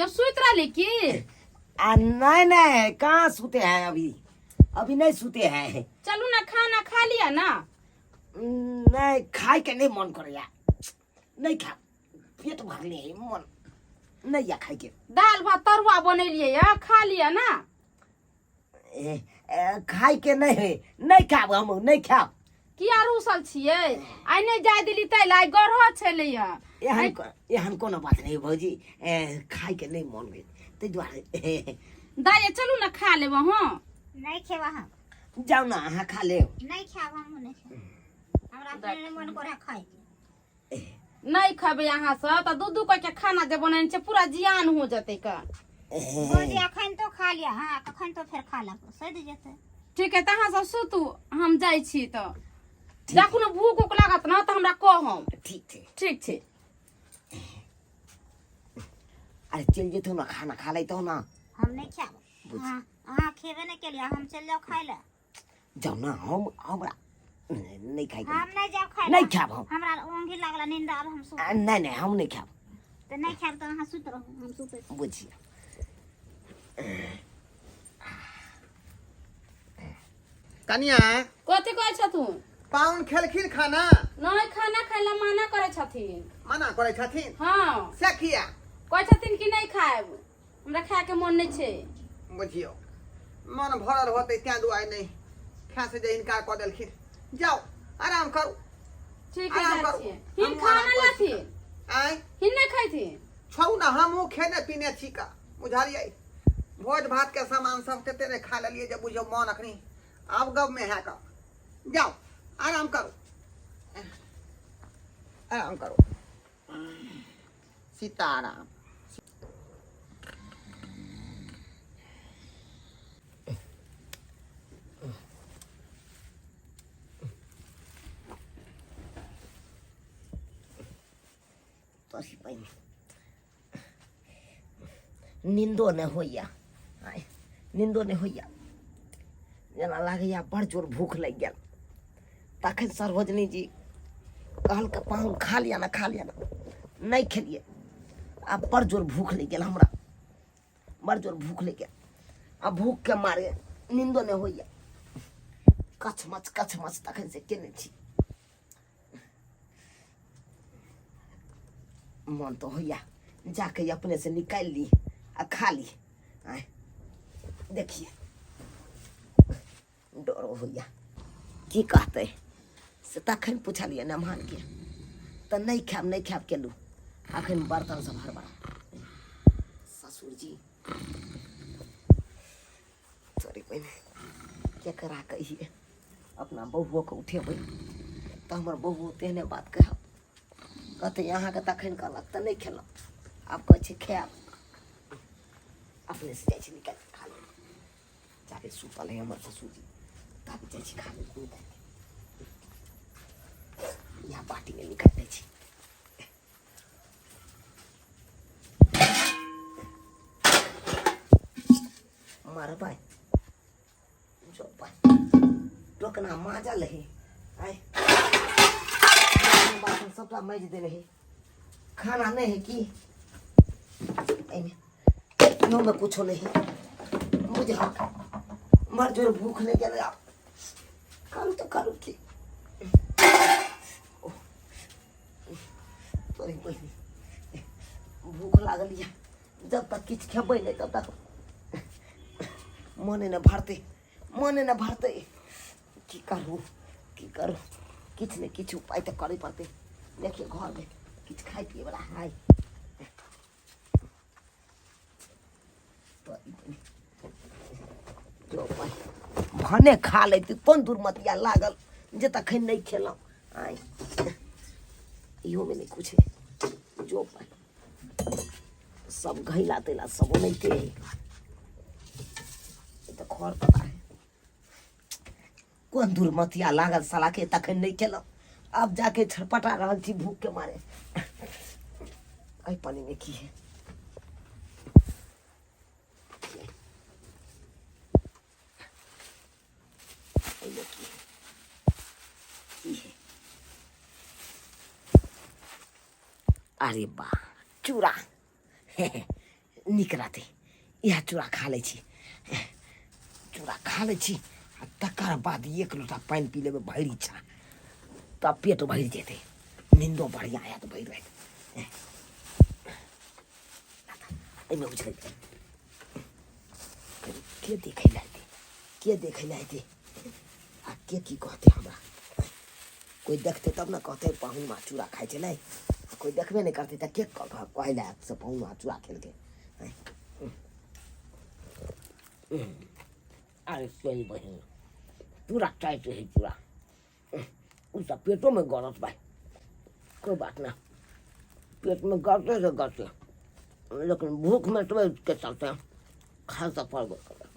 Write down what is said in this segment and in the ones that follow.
यौ सुति रहली की? आ नहीं नहीं, कहाँ सूते हैं अभी, अभी नहीं सूते हैं। चलू ना खाना खा लिया ना। नहीं, खाए के नहीं मन करे, नहीं खा, पेट भरले है, मन नहीं या खाए के। दाल भात तरुआ बनेलिए या, खा लिया ना। ए, ए, खाए के नहीं है, नहीं खाब हम, नहीं खाब। किया रूसल छियै? आइ नहि जाय देली तै ला, आइ गरह छलै या। एहन कोनो बात नहीं भौजी, ए, खाए के नहीं मन भेल ताहि दुआरे। दाइ चलू ना खा लेब अहाँ। नहीं खेब अहाँ। जाउ ना अहाँ खा लेब। नहीं खाब हम, नहीं खाब, हमरा अपने नहीं मन करे खाए के। नहीं खेबै अहाँ सब तऽ दू दू के खाना जे बनेने छै पूरा जियान हो जेतै का। भौजी अखन तो खा लिया, हाँ कखन तो फेर खा लेब, सधि जेतै। ठीक है तऽ अहाँ सब सुतू, हम जाइ छी। तऽ जखनो भूख उख लागत ना तऽ हमरा कहब। ठीक छै। ठीक छै। अरे चलि जेतौ ना, खाना खा लेतौ ना। हम नहीं खाब, अहाँ खेबे नहीं केलिए, हम चलि जाउ खाय लए। जाउ ना, हम हमरा नहीं खाइ के। हम नहीं जाब खाय नहीं खाब हम। हमरा ओंघी लागल, नींद आब, हम सुत। नहीं नहीं, हम नहीं खाब। तऽ नहीं खाब तऽ अहाँ सुति रहू, हम सुतै छी। बुझिए। कनिया। कथी कहै छथुन? पाहुन खेलखिन खाना? नहीं, खाना खाय ला मना करै छथिन। मना करै छथिन? हाँ। से किया? कहै छथिन कि नहीं खायब, हमरा खाय के मन नहीं छै। बुझियौ मन भरल होतै तें दुआरे नहि खाय से जे इनकार कऽ देलखिन। जाउ आराम करू। ठीक है, आराम जाइ करू। छियै। हिन हमहूँ खाना आराम करै छी। लेथिन? आँय? हिन नहि खैथिन? छोड़ू ने, हमहूँ खेने पीने छी का, बुझलियै? भोज भात के सामान सब तते ने खा लेलियै जे बुझियौ मन अखनी आब गब में है का। जाओ आराम करो, आराम करो। सीताराम। तोरी बहिन, नींदो नहि होइए आइ, नींदो नहि होइए, जेना लागैए बड़ जोर भूख लागि गेल। तखन सरोजनी जी कहलकै पाहुन खा लिअ ने, खा लिअ ने, नहि खेलियै। आब बड़ जोर भूख लागि गेल हमरा, बड़ जोर भूख लागि गेल। आ भूखके मारे नींदो नहि होइए, कछमछ कछमछ तखन से केने छी। मन तो होइया जाके अपने से निकालि ली आ खा ली। आय देखिए डरो होइया, की कहतै से तखन पुछलियै नमहानके तऽ नहि खायब नहि खायब केलहुँ। अखन बर्तन सब हड़बड़ा ससुरजी सॉरी बहिन, केकरा कहिए? अपना बौओके उठेबै तऽ हमर बौओ तेहने बात कहब, कहतै अहाँके तखन कहलक तऽ नहि खेलहुँ, आब कहै छै खायब। अपनेसँ जाइ छी निकालि कऽ खा लेब। जाबे सुतल है हमर ससुरजी ताबे जाइ छी खा लेब निकालि कऽ। इएह बाटीमे निकालि दै छी। मारबै जो टोकना माजल है, आय बासन सबटा माजि देने है। खाना नहीं है की? एहिमे इहोमे कुछो नहीं है। बुझल बड़ जोर भूख लागि गेल, आब करू तऽ करू की? तोरी बहिन, भूख लागल यऽ, जब तक किछु खेबै नहि तब तक मने नहि भरतै, मने नहि भरतै। की करू की करू? किछु ने किछु उपाय तऽ करय पड़तै। देखियौ घरमे किछु खाइ पियैवला है? जो भने खा लैती, कोन दुर्मतिया लागल जे तखन नहि खेलहुँ। आँय, इहोमे नहि किछु है। जो सब घैला तैला सब ओनाहिते है। ई तऽ खर पता है कोन दुर्मतिया लागल सालाके, तखन नहि खेलहुँ, आब जाके छटपटा रहल छी भूखके मारे। एहि पानिमे की है? एहिमे की है? की है? अरे बा, चूड़ा। नीक रहतै। इएह चूड़ा खा लै छी, चूड़ा खा लै छी आ तकर बाद एक लोटा पानि पी लेबै भरि इच्छा, तब पेट भरि जेतै, नींदो बढ़िआँ आयत भरि राति। एहिमे उछलै के देखै लए अयतै, के देखै लए अयतै आ के की कहतै हमरा? कोइ देखतै तब ने कहतै पाहुन माछ चूड़ा खाइ छलै। आ कोइ देखबे नहि करतै तऽ के कहै लए आयत से पाहुन माछ चूड़ा खेलकै? अरे तोरी बहिन, पूरा टाइट रहै चूड़ा, ओ तऽ पेटोमे गड़त भाइ। कोइ बात नहि, पेटमे गड़तै तऽ गड़तै, लेकिन भूख मिटबैके चलते खाइ तऽ पड़बे करत।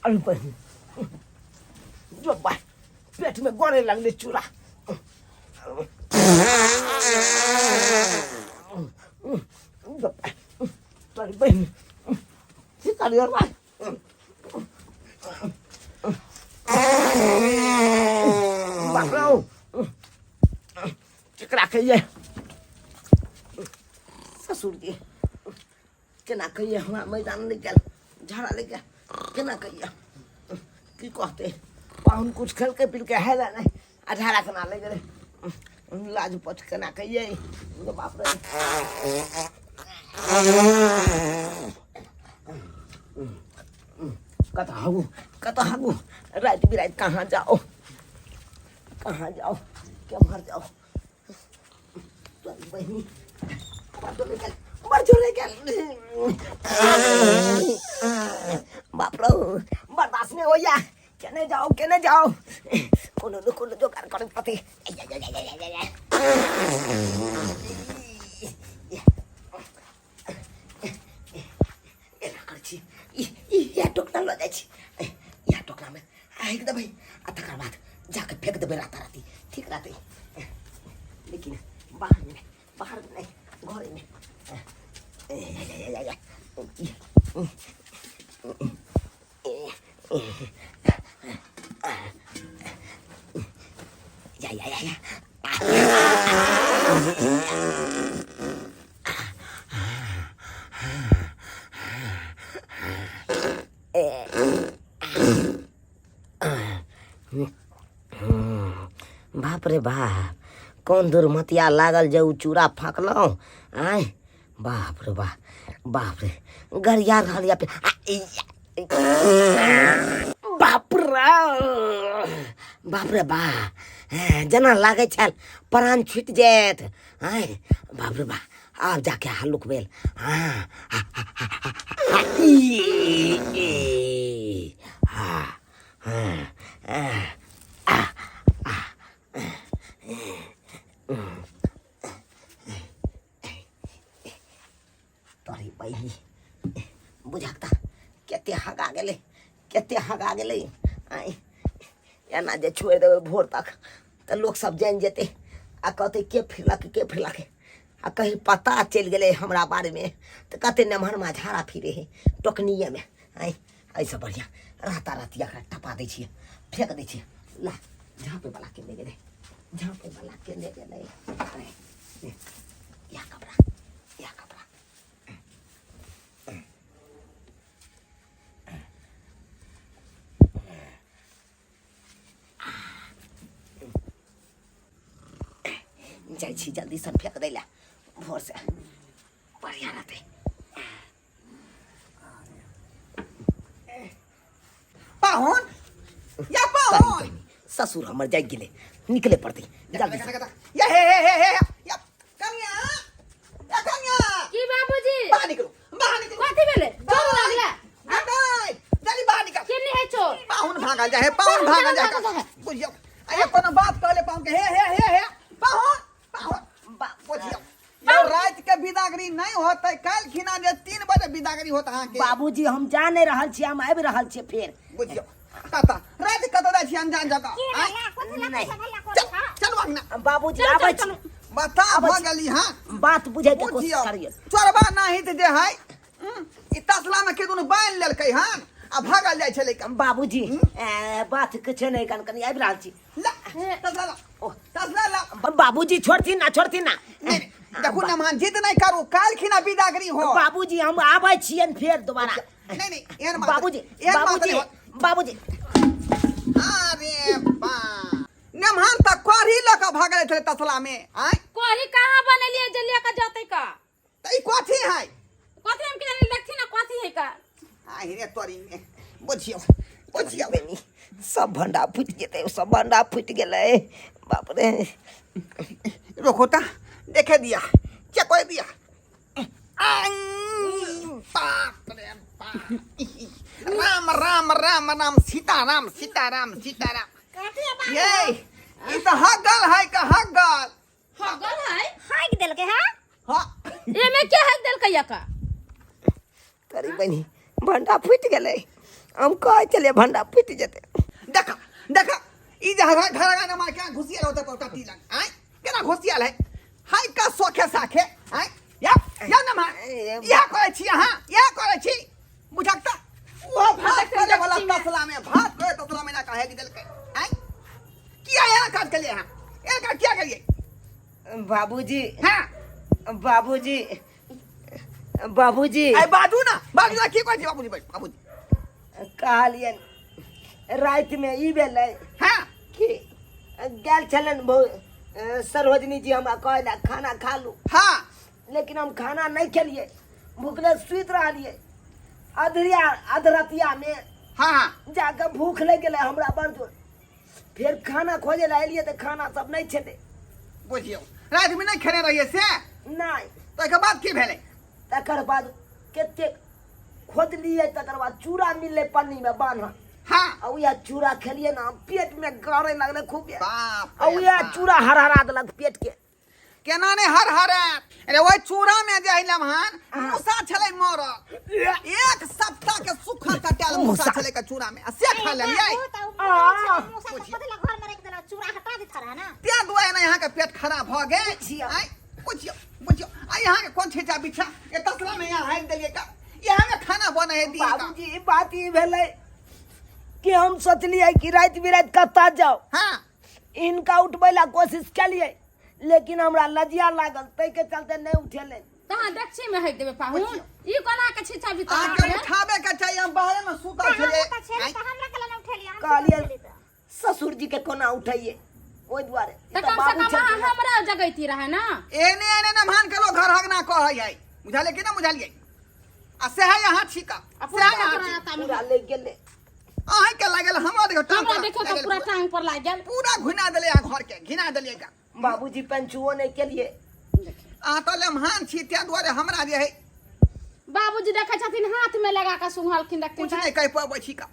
अरे बहिन, जो बा पेटमे गड़े लगलै चूड़ा। तोरी बहिन, की करियो भाइ? बाप रे, केकरा कहिए? ससुर जी केना कहिए? हमरा मैदान नहि गेल, झाड़ा लागि गेल, केना कहिए? की कहतै? पाहुन कुछ खेलकै पिलकै है नहि आ झाड़ा केना लागि गेलै? लाज पछ केना कहिए? बाप रे, कतऽ हागू, कतऽ हागू? राति बिराति कहाँ जाओ, कहाँ जाओ, केम्हर जाओ? तोरी बहिनी, बड़ जोर लागि गेल, बड़ जोर लागि गेल। बाप रे, बर्दाश्त नहि होइया। केने जाओ, केने जाओ? कोनो ने कोनो जोगाड़ करे पड़तै। एना करै छी, ई ई इएह टोकना लऽ जाइ छी, इएह टोकनामे हाकि देबै आ तकर बाद जाके फेंक देबै राताराती, ठीक रहतै। लेकिन बाहरमे नहि, बाहरमे नहि, घरेमे। या या या या। बाप रे बाप, कोन दुर्मतिया लागल जे उ चूड़ा फाँकलहुँ? आँय, बाप रे बाप, बाप रे, गरिया रहल या? बाप रे बाप रे बा, जेना लागै छल प्राण छुटि जायत। आँय, बाप रे बा, आब जाके हल्लुक भेल। हँ हँ तोरी बहिनी, बुझक तऽ कते हगा गेलै, कते हगा गेलै। आँय, एना जे छोड़ि देबै भोर तक तऽ लोकसब जानि जेतै आ कहतै के फिरलक, के फिरलक? आ कहीं पता चलि गेलै हमरा बारेमे तऽ कहतै नमहरमा झाड़ा फिरे है टोकनिएमे। आँय, एहिसँ बढ़िआँ राताराती एकरा टपा दै छियै, फेक दै छियै। ला, झाँपैवला केने गेलै, झाँपैवला केने गेलै? आँय, इएह कपड़ा, इएह कपड़ा। जाइ छी जल्दीसँ फेक दै लए, भोरसँ बढ़िआँ रहतै। पाहुन या पाहुन, ससुर हमर जागि गेलै, निकले पड़तै जल्दी से। या हे हे हे हे, या कनिया, या कनिया। की बाबूजी? बाहर निकलो, बाहर निकलो। कथी भेलै? चोर लागला? नहीं, जल्दी बाहर निकल। के नहीं है चोर? पाहुन भागल जाए, पाहुन भागल जाए। बुझियौ, आ कोनो बात कहले पाहुन के। हे हे हे हे, पाहुन, पाहुन, बुझियौ यौ, राति के बिदागरी नहीं होतै, काल्हि खिना जे 3 बजे बिदागरी होत अहाँके। बाबूजी, हम जा नहि रहल छी, हम आबि रहल छी फेर। बुझियौ, कतऽ राति कतऽ जाइ छी अनजान जगह की आँय? भेला कथी लए नहि। पैसा भेला चल करै छह चलू अंगना बाबूजी चल, आबै चल, छी चलू। बता आबै भऽ छी। गेली हँ बात बुझै के कोशिश बुझियौ करियौ चोरबा नाही तऽ जे है ई तसला में के दुनू बान्हि लेलकै हन आ भागल जाइ छलै कम बाबूजी बात किछु नहि कन कनी आबि रहल छी ला तसला ला ओ तसला ला बाबूजी छोड़थिन ना छोड़थिन ना नहीं, नहीं, देखू ना मान जिद नहीं करू काल खिना बिदागरी हो बाबूजी हम आबै छियनि फेर दोबारा नहीं नहीं एहन बात बाबूजी एहन बात बाबूजी नहीं हो। बाबूजी अरे बा नमहान त कढ़ी लऽ कऽ भागल छलै तसला में आय कोरी कहाँ बनेलिए जे लेके जतै का त ई कथी है कथी हम के देखथि ना कथी है का आहि रे तोरी में बुझियौ बुझियौ बहिनी सब भंडा फूटि जेतै सब भंडा फूटि गेलै बाप रे रोको ता देखे दिया चेक कर दिया आंग, बाप रे बाप राम राम राम राम सीता राम सीता राम सीता राम कथी है बाबू ये ई त हगल है का हगल हगल है हाइक देलकै हाँ हाँ एमे के हक देलकै या का तोरी बहिनी भंडा फूटि गेलै हम कहै छलियै भंडा फूटि जेतै देखा देखा ई जे घर घर गाना मार के घुसियल होता पौटा टीलन आय केना घुसियल है हाय का सोखे साखे आय या या ना मार या करै छी अहाँ या करै छी बुझक त ओ भात करे वाला तसला में भात करे तसला में ना कहे कि देलकै आय किया एना काज केलियै अहाँ एना काज किया केलियै बाबूजी हाँ बाबूजी बाबूजी आय बाजू ना बाजू ना की कहै छी बाबूजी बैठ बाबूजी कहलियनि रातिमे ई भेलै हाँ कि गेल छलनि सरोजनी जी हमरा कहै लए खाना खा लू हाँ लेकिन हम खाना नहि खेलियै भूखले सुति रहलियै अधरिया अधरतियामे हाँ हाँ जाकऽ भूख लागि गेलै हमरा बड़ जोर फेर खाना खोजे लए एलियै तऽ खाना सब नहि छलै बुझियौ रातिमे नहि खेने रहियै से नहि ताहिके बाद की भेलै तकर बाद कतेक खोजलियै तकर बाद चूड़ा मिललै पन्नीमे बान्हल हाँ आ उएह चूड़ा खेलियै ने पेटमे गड़े लगलै खूब बाप आ रे उएह बाप। चूड़ा हरहरा देलक पेटके केना ने हर हरायत अरे ओहि चूड़ा में जे अइलम हन मूसा छलै मरल एक सप्ताह के सूखा कटायल मूसा मूसा। छलै के चूड़ा में आ से खा लेलियै घर में रख देला चूड़ा हटा देता रहा ना तें दुआरे ने यहाँ के पेट खराब भऽ गेल बुझियौ। आँय बुझियौ बुझियौ आ यहाँ के कोन छेचा बिछा ये तसला में यहाँ हाकि देलियै का यहाँ में खाना बनै है दी का बाबूजी ई बात ई भेलै कि हम सोचलियै कि राति बिराति कतऽ जाउ हाँ इनका उठबै ला कोशिश केलियै लेकिन हमरा लजिया लागल ताहिके चलते नहि उठेलै तहाँ देखছি में हक देबे पाहुन ई कोना के छिछा बिता अहाँके उठाबे के चाहिए हम बाहरे में सुतल छलियै तऽ हमरा केला नहि उठेलियै हम कहलियै सुतल छलियै तऽ। ससुर जी के कोना उठैयै ओहि दुआरे ई तऽ तऽ कम से बाबू कम अहाँ छलखिन हँ। हमरा जगैती रहे ना एने एने नमहान के लोग घर हगना कहै है बुझलियै कि ना बुझलियै आ सएह यहाँ छिका आ पूरा सएह यहाँ पूरा छी ताम पूरा लागि गेलै अहीं के लागल हमरा देखो टांग हमरा पर देखो तऽ लागल पूरा टांग पर लागि गेल पूरा घुना देलियै अहाँ घर के घिना देलियै का बाबूजी पंचुओ नहि केलिए अहाँ तऽ लेमहान छी ताहि दुआरे हमरा जे है बाबूजी देखै छथिन हाथ में लगा कऽ सुंघलखिन देखथिन कुछ नहि कहि पबै छी का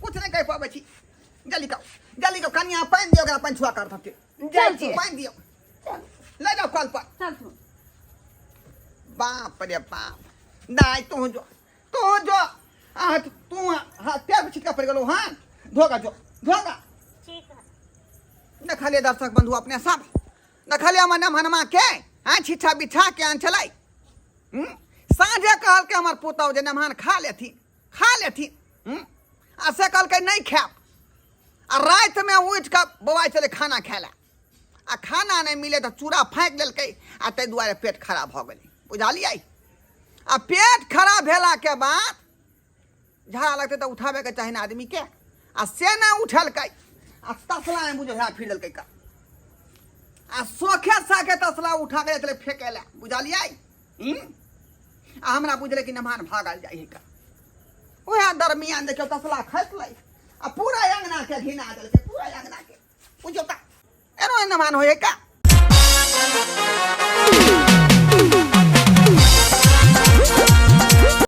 कुछ नहि कहि पबै छी जल्दी कहू जल्दी कहू कनिया पानि दियौ ओकरा पंचुआ कर थके जाइ छी पानि दियौ ले जाओ कल पर चल तू बाप रे बाप दाइ तू जो तू जो आ तू हाँ पैर पर छिटका पड़ गेलो हाँ धोगा जो धोगा ठीक है देखलिए दर्शक बंधु अपने सब देखलिए हमर नमहनमा के हाँ छिछा बिछा के आन छलै हम्म? साँझे कहलकै हमर पुतहु जे नमहन खा लेथिन खा लेथिन हम्म? आ से कहलकै नहि खायब आ रातिमे उठि कऽ बौआइ छलै खाना खाय लए आ खाना नहि मिले तऽ चूड़ा फाँकि लेलकै आ ताहि दुआरे पेट खराब भऽ गेलै बुझलियै आ पेट खराब भेलाके बाद झाड़ा लगतै तऽ उठाबैके चाही ने आदमीके आ से नहि उठेलकै आ तसलामे बुझो झाड़ा फिर देलकै का आ सोखे साखे तसला उठा के जाइ छलै फेकै लए बुझलियै हूँ? आ हमरा बुझलै कि नमहान भागल जाइ है का उएह दरमियान देखियौ तसला खसलै आ पूरा अंगनाके घिना देलकै पूरा अंगनाके बुझियौ तऽ एनो एना मान होइ है का